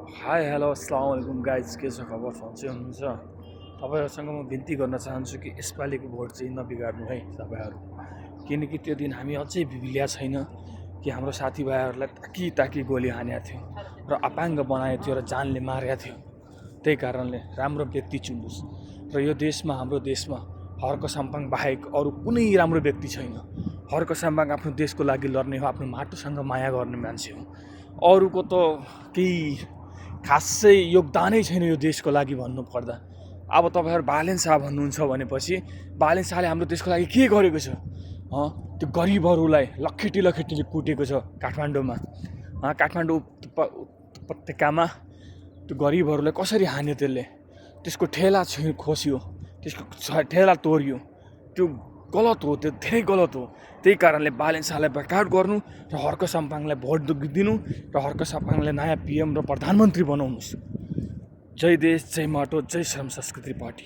Hi hello अस्सलाम वालेकुम guys, के छ खबर? सन्चै हुनुहुन्छ? तपाईँहरूसँग म बिन्ती गर्न चाहन्छु कि यसपालिको भोट चाहिँ नबिगार्नु है तपाईँहरू, किनकि त्यो दिन हामी अझै बिलिया छैन कि हाम्रो साथीभाइहरूलाई ताकी गोली हानेको थियो र अपाङ्ग बनाएको थियो र जानले मारेको थियो। त्यही कारणले राम्रो व्यक्ति चुन्नुहोस् र यो देशमा, हाम्रो देशमा हर्क साम्पाङ बाहेक अरू कुनै राम्रो व्यक्ति छैन। हर्क साम्पाङ आफ्नो देशको लागि लड्ने हो, आफ्नो माटोसँग माया गर्ने मान्छे हो। अरूको त केही खासै योगदानै छैन यो देशको लागि भन्नुपर्दा। अब तपाईँहरू बालेन शाह भन्नुहुन्छ भनेपछि बालेन शाहले हाम्रो देशको लागि के गरेको छ? त्यो गरिबहरूलाई लखेटीले कुटेको छ काठमाडौँमा। काठमाडौँ उपत्यकामा त्यो गरिबहरूलाई कसरी हान्यो त्यसले? त्यसको ठेला खोस्यो, त्यसको ठेला तोड्यो। त्यो गलत हो, त्यो धेरै गलत हो। त्यही कारणले बालेन शाहलाई बैकाउट गर्नु र हर्क साम्पाङलाई भोट दिनु र हर्क साम्पाङलाई नयाँ पिएम र प्रधानमन्त्री बनाउनुहोस्। जय देश, जय माटो, जय श्रम संस्कृति पार्टी।